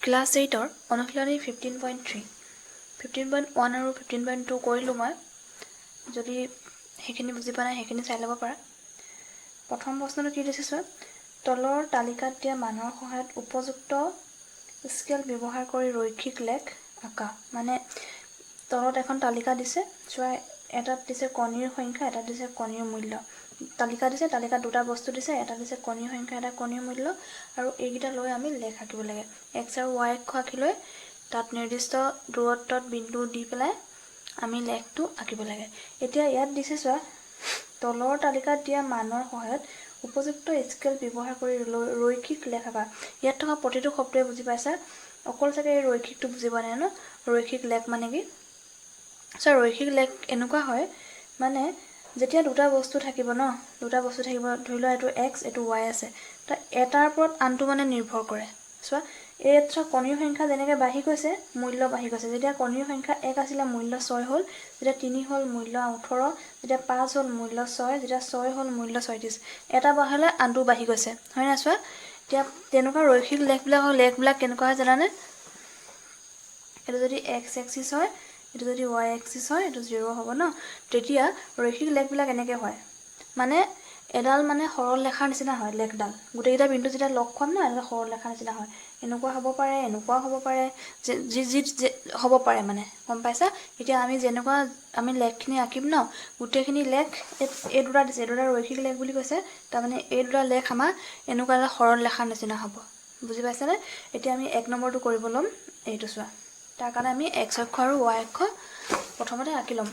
Class এইটৰ অনুশীলনী 15.3, 15.1 আৰু 15.2 কৰিলোঁ মই। যদি সেইখিনি বুজি পোৱা নাই, সেইখিনি চাই ল'ব পাৰা। প্ৰথম প্ৰশ্নটো কি দিছে চোৱা। তলৰ তালিকাত দিয়া মানৰ সহায়ত উপযুক্ত স্কেল ব্যৱহাৰ কৰি ৰৈখিক লেখ আঁকা। মানে তলত এখন তালিকা দিছে চোৱা। এটাত দিছে কণীৰ সংখ্যা, এটাত দিছে কণীৰ মূল্য। তালিকা দিছে, তালিকাত দুটা বস্তু দিছে, এটা দিছে কণীৰ সংখ্যা, এটা কণীৰ মূল্য, আৰু এইকেইটা লৈ আমি লেখ আঁকিব লাগে। এক্স আৰু ৱাই অক্ষ আঁকি লৈ তাত নিৰ্দিষ্ট দূৰত্বত বিন্দু দি পেলাই আমি লেখটো আঁকিব লাগে। এতিয়া ইয়াত দিছে চোৱা, তলৰ তালিকাত দিয়া মানৰ সহায়ত উপযুক্ত স্কেল ব্যৱহাৰ কৰি ৰৈখিক লেখ আঁকা। ইয়াত থকা প্ৰতিটো শব্দই বুজি পাইছা, অকল চাগে এই ৰৈখিকটো বুজি পোৱা নাই ন? ৰৈখিক লেখ মানে কি চোৱা। ৰৈখিক লেখ এনেকুৱা হয়, মানে যেতিয়া দুটা বস্তু থাকিব ন, দুটা বস্তু থাকিব, ধৰি লোৱা এইটো এক্স, এইটো ৱাই আছে, তো এটাৰ ওপৰত আনটো মানে নিৰ্ভৰ কৰে। চোৱা, ইয়াত চোৱা, কণীৰ সংখ্যা যেনেকৈ বাঢ়ি গৈছে, মূল্য বাঢ়ি গৈছে। যেতিয়া কণীৰ সংখ্যা এক আছিলে, মূল্য 6 হ'ল। যেতিয়া 3 হ'ল, মূল্য 18। যেতিয়া 5 হ'ল, মূল্য 6। যেতিয়া 6 হ'ল, মূল্য 36। এটা বাঢ়িলে আনটো বাঢ়ি গৈছে, হয় নাই চোৱা। এতিয়া তেনেকুৱা ৰৈখিক লেখবিলাক কেনেকুৱা হয় জানানে? এইটো যদি এক্স এক্সিছ হয়, এইটো যদি ৱাই এক্সিছ হয়, এইটো জিৰ' হ'ব ন? তেতিয়া ৰৈখিক লেখবিলাক এনেকৈ হয়, মানে এডাল মানে সৰল ৰেখাৰ নিচিনা হয় লেখডাল। গোটেইকেইটা বিন্দু যেতিয়া লগ খুৱাম ন, এডাল সৰল ৰেখাৰ নিচিনা হয়। এনেকুৱা হ'ব পাৰে, এনেকুৱাও হ'ব পাৰে, যি যি হ'ব পাৰে মানে, গম পাইছা? এতিয়া আমি যেনেকুৱা আমি লেখখিনি আঁকিম ন, গোটেইখিনি লেখ এই দুটা দিছে, এই দুটা ৰৈখিক লেখ বুলি কৈছে। তাৰমানে এই দুটা লেখ আমাৰ এনেকুৱা এটা সৰল ৰেখাৰ নিচিনা হ'ব, বুজি পাইছানে? এতিয়া আমি 1 নম্বৰটো কৰিব ল'ম, এইটো চোৱা। তাৰ কাৰণে আমি এক্স অক্ষ আৰু ৱাই অক্ষ প্ৰথমতে আঁকি ল'ম।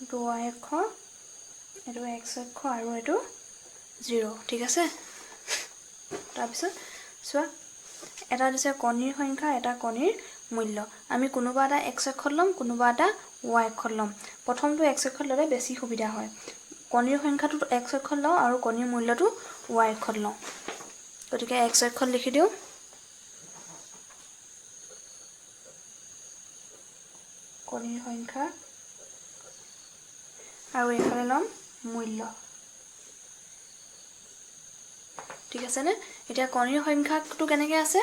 এইটো ৱাই অক্ষ, এইটো এক্স অক্ষ আৰু এইটো জিৰ', ঠিক আছে? তাৰপিছত চোৱা, এটা দিছে কণীৰ সংখ্যা, এটা কণীৰ মূল্য। আমি কোনোবা এটা এক্স অক্ষত ল'ম, কোনোবা এটা ৱাই অক্ষত ল'ম। প্ৰথমটো এক্স অক্ষত ল'লে বেছি সুবিধা হয়। কণীৰ সংখ্যাটো এক্স অক্ষত লওঁ আৰু কণীৰ মূল্যটো ৱাই অক্ষত লওঁ। গতিকে এক্স অক্ষত লিখি দিওঁ কণীৰ সংখ্যা আৰু এইফালে ল'ম মূল্য, ঠিক আছেনে? এতিয়া কণীৰ সংখ্যাটো কেনেকৈ আছে?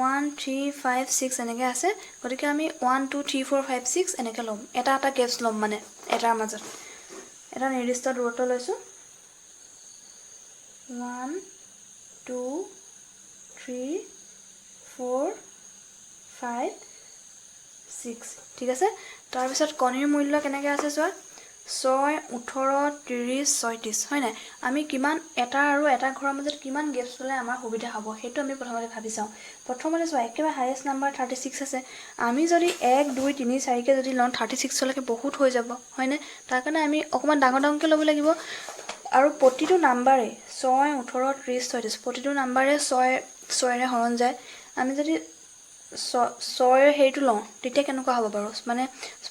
1, 3, 5, 6 এনেকৈ আছে। গতিকে আমি 1, 2, 3, 4, 5, 6 এনেকৈ ল'ম। এটা এটা গেপছ ল'ম, মানে এটাৰ মাজত এটা নিৰ্দিষ্ট দূৰত্ব লৈছোঁ। 1, 2, 3, 4, 5, 6, ঠিক আছে? তাৰপিছত কণীৰ মূল্য কেনেকৈ আছে চোৱা, 6, 18, 30, 36, হয় নাই? আমি কিমান এটা আৰু এটা ঘৰৰ মাজত কিমান গেপছ ল'লে আমাৰ সুবিধা হ'ব, সেইটো আমি প্ৰথমতে ভাবি চাওঁ। প্ৰথমতে চোৱা, একেবাৰে হায়েষ্ট নাম্বাৰ 36 আছে। আমি যদি 1, 2, 3, 4কে যদি লওঁ, 36লৈকে বহুত হৈ যাব, হয়নে? তাৰ কাৰণে আমি অকণমান ডাঙৰ ডাঙৰকৈ ল'ব লাগিব। আৰু প্ৰতিটো নাম্বাৰে 6, 18, 30, 36, প্ৰতিটো নাম্বাৰে 6 6ৰে হৰণ যায়। আমি যদি ছয়ৰ হেৰিটো লওঁ, তেতিয়া কেনেকুৱা হ'ব বাৰু? মানে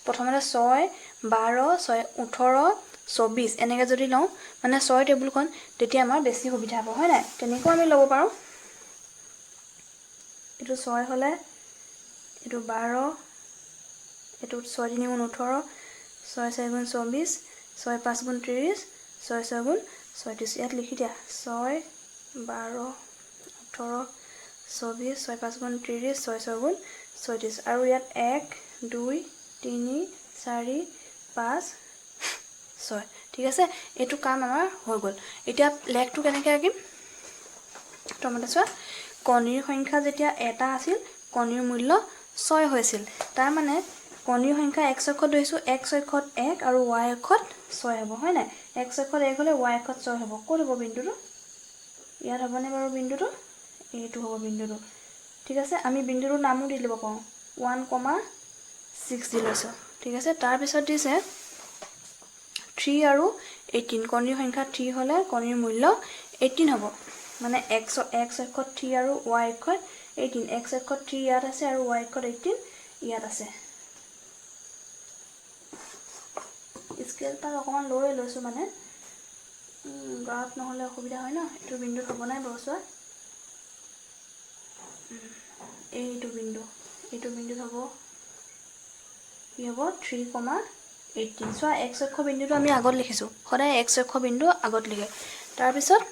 প্ৰথমতে 6, 12, 6, 18, 24 এনেকৈ যদি লওঁ, মানে 6 টেবুলখন, তেতিয়া আমাৰ বেছি সুবিধা হ'ব, হয় নাই? তেনেকুৱাও আমি ল'ব পাৰোঁ। এইটো 6 হ'লে এইটো 12, এইটো 6 3 গুণ 18, 6 4 গুণ 24, 6 5 গুণ 30, 6 6 গুণ 36। ইয়াত লিখি দিয়া, 6, 12, 18, 24, 6 5 গুণ 30, 6 6 গুণ 36। আৰু ইয়াত 1, 2, 3, 4, 5, 6, ঠিক আছে? এইটো কাম আমাৰ হৈ গ'ল। এতিয়া লেখটো কেনেকৈ আঁকিম প্ৰথমতে চোৱা। কণীৰ সংখ্যা যেতিয়া এটা আছিল, কণীৰ মূল্য 6 হৈছিল। তাৰমানে কণীৰ সংখ্যা এক্স অক্ষত ধৰিছোঁ, এক্স অক্ষত 1 আৰু ৱাই অক্ষত 6 হ'ব, হয় নাই? এক্স অক্ষত 1 হ'লে ৱাই অক্ষত 6 হ'ব। ক'ত হ'ব বিন্দুটো? ইয়াত হ'বনে বাৰু বিন্দুটো? এইটো হ'ব বিন্দুটো, ঠিক আছে? আমি বিন্দুটোৰ নামো দি ল'ব পাৰোঁ, 1 কমা 6 দি লৈছোঁ, ঠিক আছে? তাৰপিছত দিছে 3 আৰু 18। কণীৰ সংখ্যা 3 হ'লে কণীৰ মূল্য 18 হ'ব। মানে এক্স অক্ষত 3 আৰু ৱাই অক্ষত 18। এক্স অক্ষত 3 ইয়াত আছে আৰু ৱাই অক্ষত 18 ইয়াত আছে। স্কেল পাত অকণমান লৈ লৈছোঁ, মানে গ্ৰাফ নহ'লে অসুবিধা হয় ন। এইটো বিন্দুত হ'ব নাই বাৰু, চোৱা এইটো বিন্দু, এইটো বিন্দুত হ'ব কি হ'ব? 3, 18। চোৱা, এক্স অক্ষ বিন্দুটো আমি আগত লিখিছোঁ, সদায় এক্স অক্ষ বিন্দু আগত লিখে। তাৰপিছত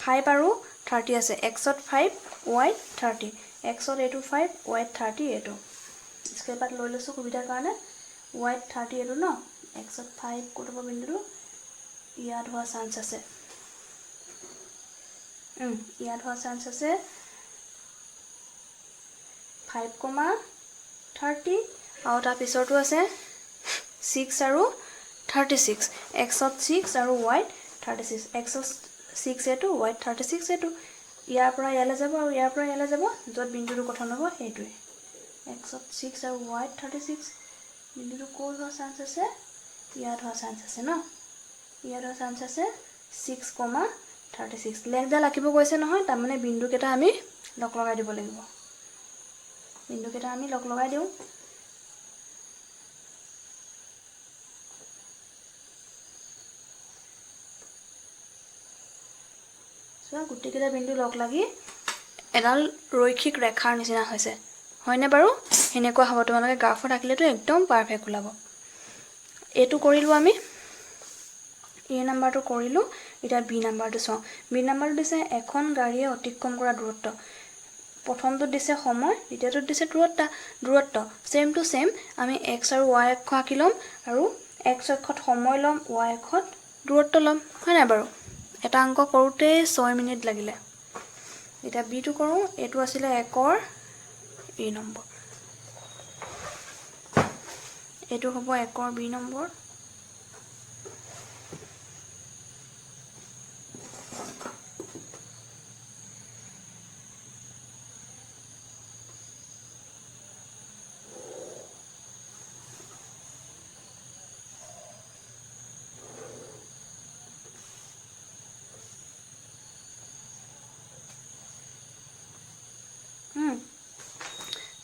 5 আৰু 30 আছে, এক্সত 5, ৱাইত 30। এক্সত এইটো 5, ৱাইত 30। এইটো স্কেল পাত লৈ লৈছোঁ সুবিধাৰ কাৰণে। ৱাইত 30 এইটো ন। এক্সত 5 ক'ত হ'ব বিন্দুটো? ইয়াত হোৱা চান্স আছে। ইয়াত হোৱা চান্স আছে, 5, 30। আৰু তাৰ পিছৰটো আছে 6 আৰু 36। এক্সত 6 আৰু ৱাইত 36। এক্সত 6 এইটো, ৱাইত 36 এইটো। ইয়াৰ পৰা ইয়ালৈ যাব আৰু ইয়াৰ পৰা ইয়ালৈ যাব, য'ত বিন্দুটো গঠন হ'ব সেইটোৱে। এক্সত 6 আৰু ৱাইত 36। বিন্দুটো ক'ত হোৱা চান্স আছে? ইয়াত হোৱা চান্স আছে ন। ইয়াত হোৱা চান্স আছে, 6, 36। লেখডাল আঁকিব কৈছে নহয়, তাৰমানে বিন্দুকেইটা আমি লগ লগাই দিব লাগিব। বিন্দুকেইটা আমি লগ লগাই দিওঁ। চোৱা, গোটেইকেইটা বিন্দু লগ লাগি এডাল ৰৈখিক ৰেখাৰ নিচিনা হৈছে, হয়নে বাৰু? সেনেকুৱা হ'ব। তোমালোকে গ্ৰাফত আঁকিলেতো একদম পাৰফেক্ট ওলাব। এইটো কৰিলোঁ আমি, এ নাম্বাৰটো কৰিলোঁ। এতিয়া বি নাম্বাৰটো চাওঁ। বি নাম্বাৰটো দিছে এখন গাড়ীয়ে অতিক্ৰম কৰা দূৰত্ব। প্ৰথমটোত দিছে সময়, দ্বিতীয়টোত দিছে দূৰত্ব। দূৰত্ব ছেইম টু ছেইম আমি এক্স আৰু ৱাই অক্ষ আঁকি ল'ম আৰু এক্স অক্ষত সময় ল'ম, ৱাই অক্ষত দূৰত্ব ল'ম, হয় নাই বাৰু? এটা অংক কৰোঁতেই 6 মিনিট লাগিলে। এতিয়া বিটো কৰোঁ। এইটো আছিলে একৰ এ নম্বৰ, এইটো হ'ব একৰ বি নম্বৰ।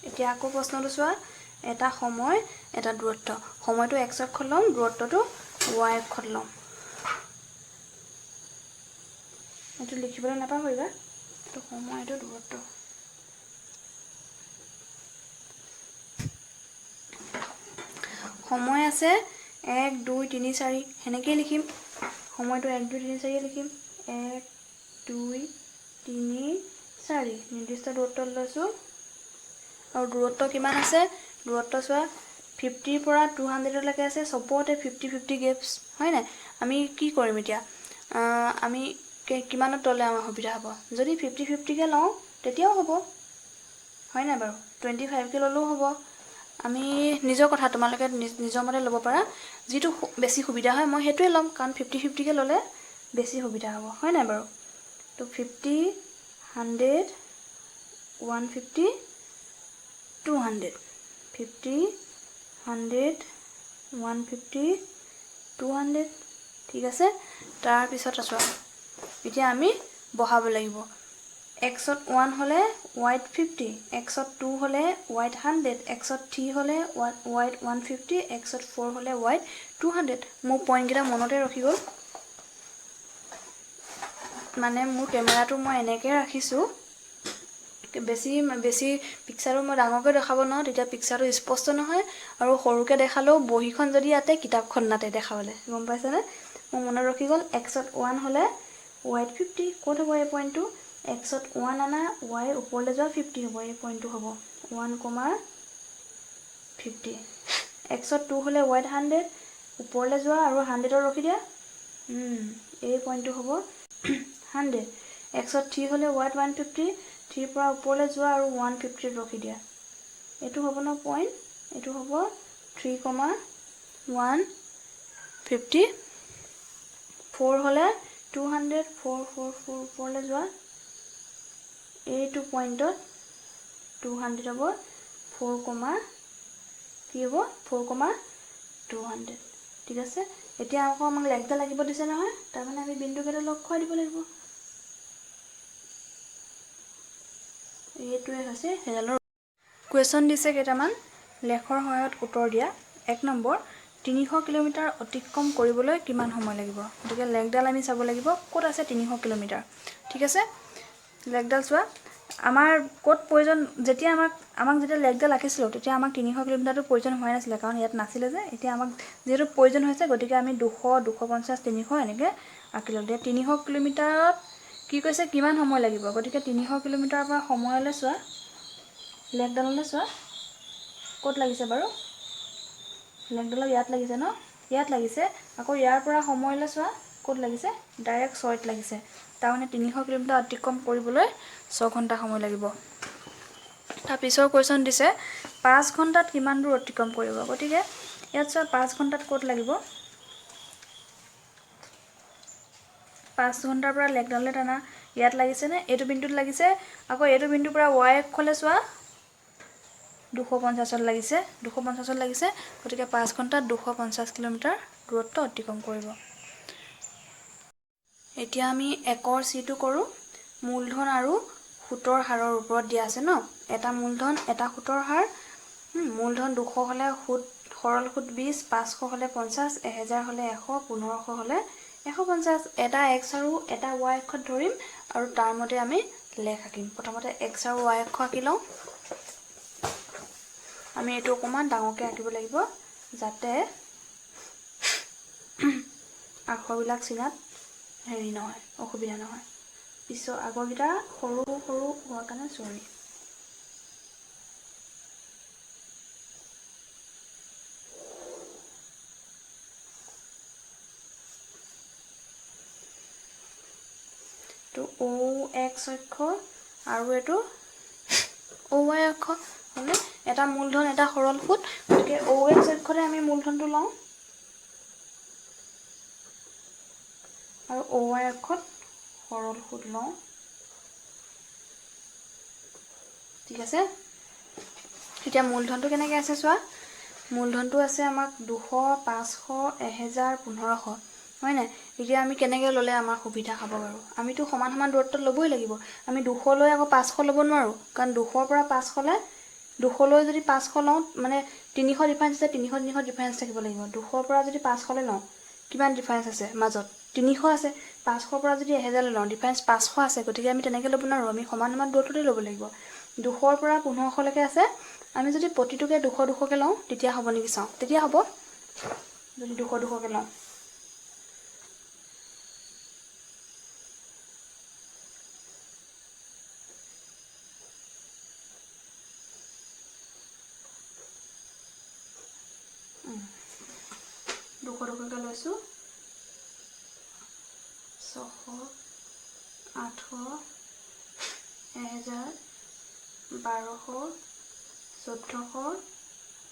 এতিয়া আকৌ প্ৰশ্নটো চোৱা, এটা সময়, এটা দূৰত্ব। সময়টো এক্স অক্ষত ল'ম, দূৰত্বটো ৱাই অক্ষত ল'ম। এইটো লিখিবলৈ নাপাহৰিবা। এইটো সময়, এইটো দূৰত্ব। সময় আছে 1, 2, 3, 4, সেনেকেই লিখিম। সময়টো 1, 2, 3, 4 লিখিম। 1, 2, 3, 4। নিৰ্দিষ্ট দূৰত্বত লৈছোঁ। আৰু দূৰত্ব কিমান আছে? দূৰত্ব চোৱা, 50ৰ পৰা 200লৈকে আছে, চবতে 50 50 গেপছ, হয় নাই? আমি কি কৰিম এতিয়া? আমি কিমানত ল'লে আমাৰ সুবিধা হ'ব? যদি 50 50কৈ লওঁ তেতিয়াও হ'ব, হয় নাই বাৰু? 25কৈ ল'লেও হ'ব। আমি নিজৰ কথা, তোমালোকে নিজৰ মতে ল'ব পাৰা। যিটো বেছি সুবিধা হয় মই সেইটোৱে ল'ম, কাৰণ 50 50কৈ ল'লে বেছি সুবিধা হ'ব, হয় নাই বাৰু? তো 50, 100, 150, 200। 50, 100, 150, 200, ঠিক আছে। তাৰপিছত চোৱা, এতিয়া আমি বঢ়াব লাগিব। এক্সত 1 হ'লে ৱাইত 50, এক্সত 2 হ'লে ৱাইত 100, এক্সত 3 হ'লে ৱাইত 150, এক্সত 4 হ'লে ৱাইত 200। মোৰ পইণ্টকেইটা মনতে ৰখি গ'ল, মানে মোৰ কেমেৰাটো মই এনেকৈ ৰাখিছোঁ, বেছি বেছি পিকচাৰটো মই ডাঙৰকৈ দেখাব নোৱাৰোঁ, তেতিয়া পিকচাৰটো স্পষ্ট নহয়, আৰু সৰুকৈ দেখালেও বহীখন যদি আঁতে কিতাপখন নাতে দেখাবলৈ, গম পাইছেনে? মোৰ মনত ৰখি গ'ল। এক্সত 1 হ'লে ৱাইত 50। ক'ত হ'ব এই পইণ্টটো? এক্সত 1 আনা, ৱাই ওপৰলৈ যোৱা, 50 হ'ব। এই পইণ্টটো হ'ব 1, 50। এক্সত 2 হ'লে ৱাইত 100, ওপৰলৈ যোৱা আৰু 100ত ৰখি দিয়া। এই পইণ্টটো হ'ব 100। এক্সত 3 হ'লে ৱাইত 150, 3ৰ পৰা ওপৰলৈ যোৱা আৰু 150ত ৰখি দিয়া। এইটো হ'ব ন পইণ্ট? এইটো হ'ব 3, 150। 4 হ'লে 200, 4, 4, 4 ওপৰলৈ যোৱা, এইটো পইণ্টত 200 হ'ব। 4 কমা কি হ'ব? 4, 200, ঠিক আছে। এতিয়া আকৌ আমাক লেখডাল লাগিব দিছে নহয়, তাৰমানে আমি বিন্দুকেইটা লগ খুৱাই দিব লাগিব। এইটোৱে হৈছে সেইডালৰ কুৱেশ্যন। দিছে কেইটামান, লেখৰ সহায়ত উত্তৰ দিয়া। 1 নম্বৰ, 300 কিলোমিটাৰ অতিক্ৰম কৰিবলৈ কিমান সময় লাগিব? গতিকে লেগডাল আমি চাব লাগিব ক'ত আছে 300 কিলোমিটাৰ। ঠিক আছে, লেগডাল চোৱা আমাৰ ক'ত প্ৰয়োজন। যেতিয়া আমাক যেতিয়া লেগডাল আঁকিছিলোঁ তেতিয়া আমাক 300 কিলোমিটাৰটো প্ৰয়োজন হোৱাই নাছিলে, কাৰণ ইয়াত নাছিলে যে। এতিয়া আমাক যিহেতু প্ৰয়োজন হৈছে, গতিকে আমি 200, 250, 300 এনেকৈ আঁকি ল'লোঁ। এতিয়া 300 কিলোমিটাৰত কি কৈছে, কিমান সময় লাগিব? গতিকে 300 কিলোমিটাৰৰ পৰা সময়লৈ চোৱা, লেগডাললৈ চোৱা ক'ত লাগিছে বাৰু? লেগডালৰ ইয়াত লাগিছে ন, ইয়াত লাগিছে। আকৌ ইয়াৰ পৰা সময়লৈ চোৱা ক'ত লাগিছে, ডাইৰেক্ট 6ত লাগিছে। তাৰমানে 300 কিলোমিটাৰ অতিক্ৰম কৰিবলৈ 6 ঘণ্টা সময় লাগিব। তাৰ পিছৰ কুৱেশ্যন দিছে 5 ঘণ্টাত কিমান দূৰ অতিক্ৰম কৰিব? গতিকে ইয়াত চোৱা 5 ঘণ্টাত ক'ত লাগিব? 5 ঘণ্টাৰ পৰা লেগডাললৈ টানা ইয়াত লাগিছেনে? এইটো বিন্দুত লাগিছে। আকৌ এইটো বিন্দুৰ পৰা ৱাই অক্ষলৈ চোৱা 250ত লাগিছে, 250ত লাগিছে। গতিকে 5 ঘণ্টাত 250 কিলোমিটাৰ দূৰত্ব অতিক্ৰম কৰিব। এতিয়া আমি একৰ চিটো কৰোঁ। মূলধন আৰু সুতৰ হাৰৰ ওপৰত দিয়া আছে ন, এটা মূলধন এটা সুতৰ হাৰ। মূলধন 200 হ'লে সুত সৰল সুত 20, 500 হ'লে 50, 1000 হ'লে 100, 1500 হ'লে 150। এটা এক্স আৰু এটা ৱাই অক্ষত ধৰিম আৰু তাৰ মতে আমি লেখ আঁকিম। প্ৰথমতে এক্স আৰু ৱাই অক্ষ আঁকি লওঁ। আমি এইটো অকণমান ডাঙৰকৈ আঁকিব লাগিব যাতে আখৰবিলাক চিনাত হেৰি নহয়, অসুবিধা নহয়। পিছৰ আগৰকেইটা সৰু সৰু হোৱাৰ কাৰণে চৰি। এইটো অ' এক্স অক্ষ আৰু এইটো অ' ৱাই অক্ষ হ'লে এটা মূলধন এটা সৰল সুত। গতিকে অ' এক্স অক্ষতে আমি মূলধনটো লওঁ আৰু অ' ৱাই অক্ষত সৰল সুত লওঁ। ঠিক আছে, এতিয়া মূলধনটো কেনেকৈ আছে চোৱা। মূলধনটো আছে আমাক 200, 500, 1000, 1500, হয় নাই? এতিয়া আমি কেনেকৈ ল'লে আমাৰ সুবিধা হ'ব বাৰু? আমিতো সমান সমান দূৰত্বত ল'বই লাগিব। আমি 200 লৈ আকৌ 500 ল'ব নোৱাৰোঁ, কাৰণ 200ৰ পৰা 500লৈ, 200লৈ যদি 500 লওঁ মানে 300 ডিফাৰেঞ্চ আছে, 300 ডিফাৰেঞ্চ থাকিব লাগিব। 200ৰ পৰা যদি 500লৈ লওঁ কিমান ডিফাৰেঞ্চ আছে মাজত? 300 আছে। 500ৰ পৰা যদি 1000লৈ লওঁ ডিফাৰেঞ্চ 500 আছে। গতিকে আমি তেনেকৈ ল'ব নোৱাৰোঁ, আমি সমান সমান দূৰত্বতে ল'ব লাগিব। 200ৰ পৰা 1500লৈকে আছে, আমি যদি প্ৰতিটোকে 200 200কৈ লওঁ তেতিয়া হ'ব নেকি চাওঁ। তেতিয়া হ'ব যদি 200 200কৈ লওঁ। দুশ দুশকৈ লৈছোঁ, 600, 800, 1000, 1200, 1400,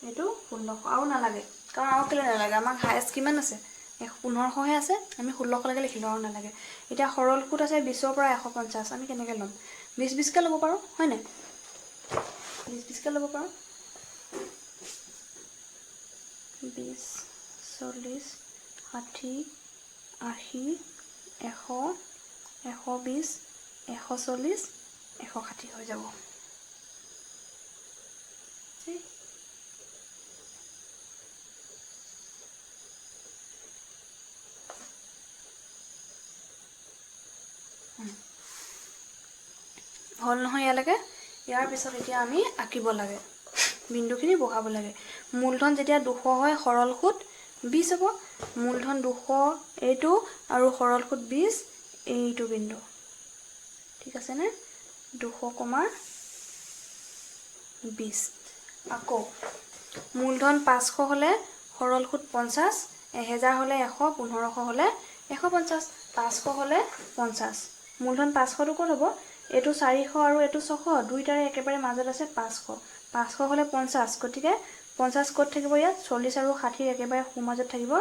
এইটো 1600। আৰু নালাগে, কাৰণ আৰু কেলৈ নালাগে? আমাক হায়েষ্ট কিমান আছে? 1500হে আছে, আমি 1600লৈকে লিখিলোঁ, আৰু নালাগে। এতিয়া সৰল সুত আছে 20ৰ পৰা 150, আমি কেনেকৈ ল'ম? 20 20কৈ ল'ব পাৰোঁ, হয় নাই? 20 20কৈ ল'ব পাৰোঁ। 20, 40, 60, 80, 100, 120, 140, 160 হৈ যাব। হ'ল নহয় ইয়ালৈকে? ইয়াৰ পিছত এতিয়া আমি আঁকিব লাগে, বিন্দুখিনি বহাব লাগে। মূলধন যেতিয়া 200 হয় সৰল সুত 20 হ'ব। মূলধন 200 এইটো আৰু সৰল সুত 20 এইটো বিন্দু। ঠিক আছেনে? 200, 20। আকৌ মূলধন 500 হ'লে সৰল সুত 50, 1000 হ'লে 100, 1500 হ'লে 150, 500 হ'লে 50। মূলধন 500টো ক'ত হ'ব? এইটো 400 আৰু এইটো 600, দুইটাৰে একেবাৰে মাজত আছে 500। 500 হ'লে 50, গতিকে 50 ক'ত থাকিব? ইয়াত 40 আৰু 60ৰ একেবাৰে সোঁমাজত থাকিব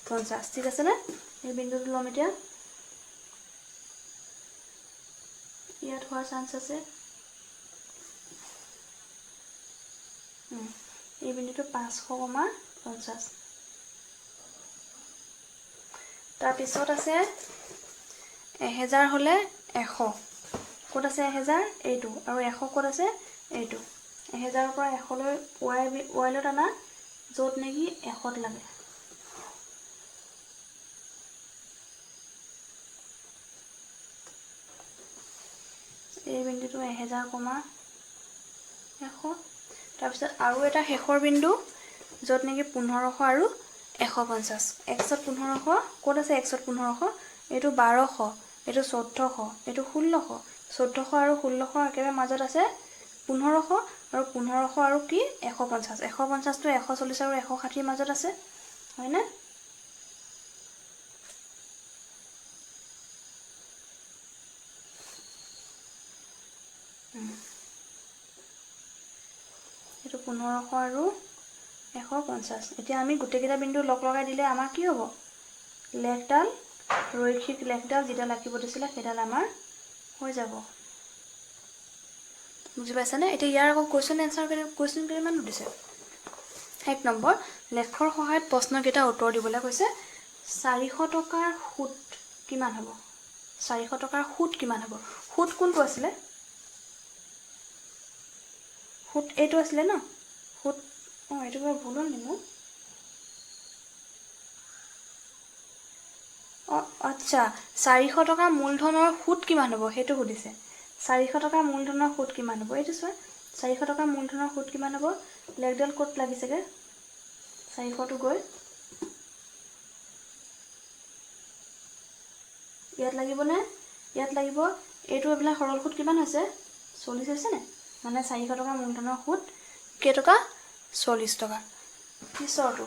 50। ঠিক আছেনে? এই বিন্দুটো ল'ম এতিয়া। ইয়াত হোৱাৰ চান্স আছে। এই বিন্দুটো 500, 50। তাৰপিছত আছে 1000 হ'লে 100। ক'ত আছে 1000? এইটো। আৰু 100 ক'ত আছে? এইটো। 1000ৰ পৰা 100লৈ ৱাইলৈ টানা, য'ত নেকি 100ত লাগে। এই বিন্দুটো 1000, 100। তাৰপিছত আৰু এটা শেষৰ বিন্দু, য'ত নেকি 1500 আৰু 150। এক্সত 1500 ক'ত আছে? এক্সত 1500, এইটো 1200, এইটো 1400, এইটো 1600। 1400 আৰু 1600 একেবাৰে মাজত আছে 1500। আৰু 1500 আৰু কি? 150। 150টো 140 আৰু 160ৰ মাজত আছে, হয়নে? এইটো 1500 আৰু 150। এতিয়া আমি গোটেইকেইটা বিন্দু লগ লগাই দিলে আমাৰ কি হ'ব? লেখডাল, ৰৈখিক লেখডাল যিডাল আঁকিব দিছিলে, সেইডাল আমাৰ হৈ যাব। বুজি পাইছানে? এতিয়া ইয়াৰ আকৌ কুৱেশ্যন এনচাৰ, কুৱেশ্যন কেইটামান সুধিছে। 1 নম্বৰ, লেখৰ সহায়ত প্ৰশ্নকেইটা উত্তৰ দিবলৈ কৈছে। 400 টকাৰ সুত কিমান হ'ব? 400 টকাৰ সুত কিমান হ'ব? সুত কোনটো আছিলে? সুত এইটো আছিলে ন? সুত, অঁ, এইটো কিবা ভুল হ'ল নি মোৰ? অঁ, আচ্ছা, 400 টকা মূলধনৰ সুত কিমান হ'ব সেইটো সুধিছে। 400 টকা মূলধনৰ সুত কিমান হ'ব? এইটো চোৱা, 400 টকা মূলধনৰ সুত কিমান হ'ব? লেখডাল ক'ত লাগিছেগৈ? 400টো গৈ ইয়াত লাগিবনে? ইয়াত লাগিব। এইটো এইবিলাক সৰল সুত কিমান হৈছে? 40 হৈছেনে? মানে 400 টকা মূলধনৰ সুত কেইটকা? 40 টকা। পিছৰটো,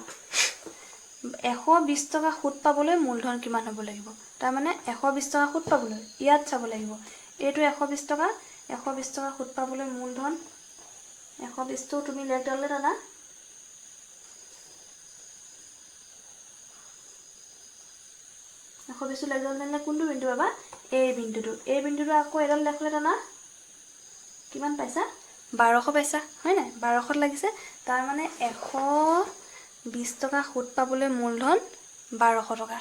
120 টকা সুত পাবলৈ মূলধন কিমান হ'ব লাগিব? তাৰমানে 120 টকা সুত পাবলৈ ইয়াত চাব লাগিব। এইটো 120 টকা। 120 টকা সুত পাবলৈ মূলধন 120টো তুমি লেখডাললৈ টানা। 120টো লেখডাল টানিলে কোনটো বিন্দু পাবা? এই বিন্দুটো। এই বিন্দুটো আকৌ এডাল লেখলৈ টানা। কিমান পাইছা? 1200 পাইছা, হয় নাই? 1200ত লাগিছে। তাৰমানে 120 টকা সুত পাবলৈ মূলধন 1200 টকা।